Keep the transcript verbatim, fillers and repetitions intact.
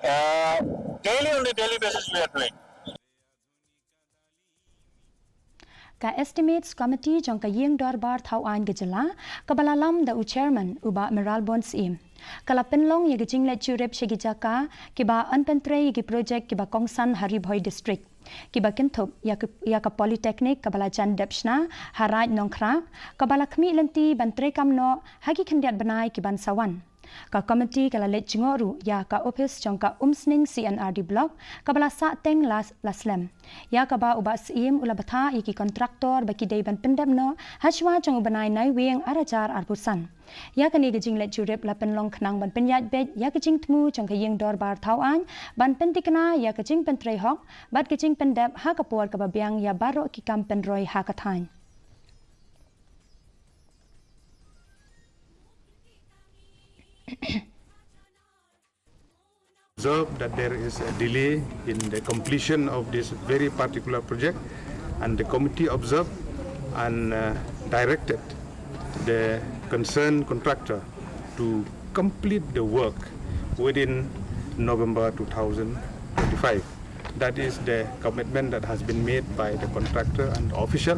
Uh, daily, on a daily basis, we are doing. Ka Estimates Committee jong ka Ïing Dorbar Thaw Aiñ ka Jylla, kaba la lam da u Chairman u Bah Mayralborn Syiem, ka la pynlong ïa ka jingleit jurip sha ki jaka kiba yn pyntrei ïa ki projek kiba kongsan ha Ri Bhoi District, kiba kynthup ïa ka, ïa ka Polytechnic kaba la jan dep shna ha Raid Nongkhrah, kaba la khmih lynti ban treikam noh ha ki khyndiat bnai ki ban sa wan. Ka komiti ka la leit jngoh ruh ïa ka ophis jong ka Umsning C&RD Block, kaba la sah teng la, la slem, ïa kaba u Bah Syiem u la bthah ïa ki kontraktor ba ki dei ban pyndep noh ha shuwa jong u bnai Naiwieng ar hajar arphew san. Ïa kane ka jingleit jurip la pynlong khnang ban pynïaid beit ïa ka jingthmu jong ka Ïing Dorbar Thaw Aiñ ban pynthikna ïa ka jingpyntrei hok bad ka jingpyndep ha ka por kaba biang ïa baroh ki kam pynroi ha ka thaiñ. Observed that there is a delay in the completion of this very particular project, and the committee observed and, uh, directed the concerned contractor to complete the work within November two thousand twenty-five. That is the commitment that has been made by the contractor and the official.